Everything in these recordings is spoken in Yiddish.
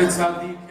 וצדיקים.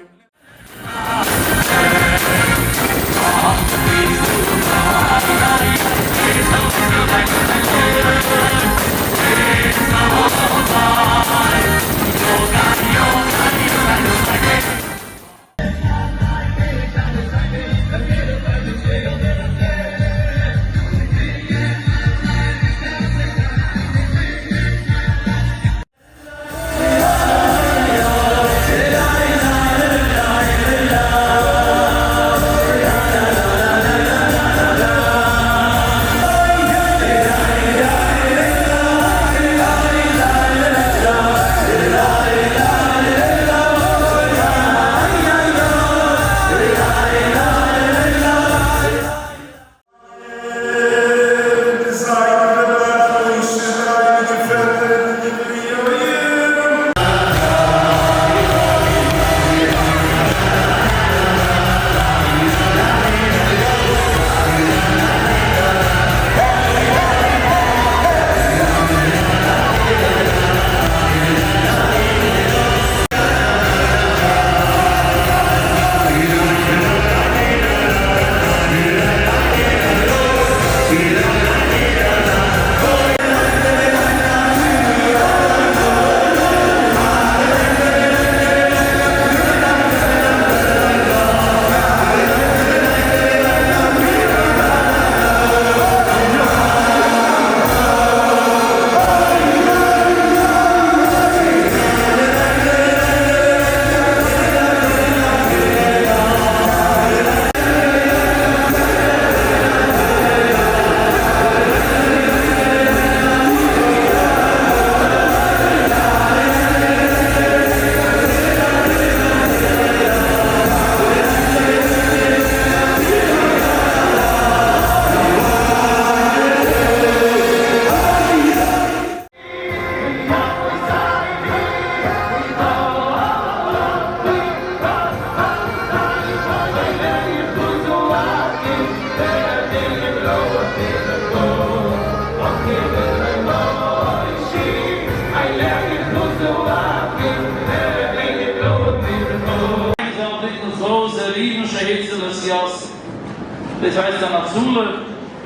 דאס הייסט אן הצלה.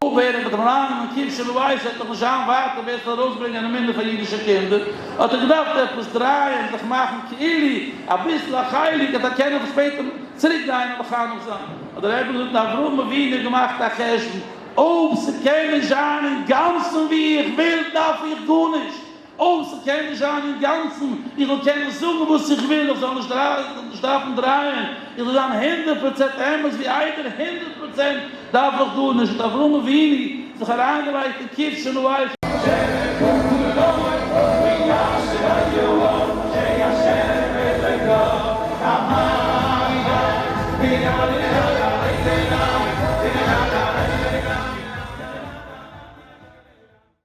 ווער מיט דעם לאנגן כבשן ווייס וועט דאך נישט זיין ווייטער ווער ס'זאל ארויסברענגען אמונה פאר אידישע קינדער, האט ער געדארפט עפעס דרייען זיך מאכן כאילו אביסל א חלק אז ער קען נאך שפעטער צוריק גיין און מחנך זיין, האט דער רבי געזאגט אברהם אבינו האט געמאכט א חשבון, אויב ס'קען נישט זיין אינגאנצן ווי איך וויל דארף איך גארנישט, אויב ס'קען נישט זיין אינגאנצן, איך זאל קענען זאגן וואס איך וויל, איך זאל נישט דארפן דרייען, איך זאל זיין 100% אמת ווי איידער 100% דארף איך גארנישט, האט אברהם אבינו זיך אריינגעלייגט אין כבשן האש.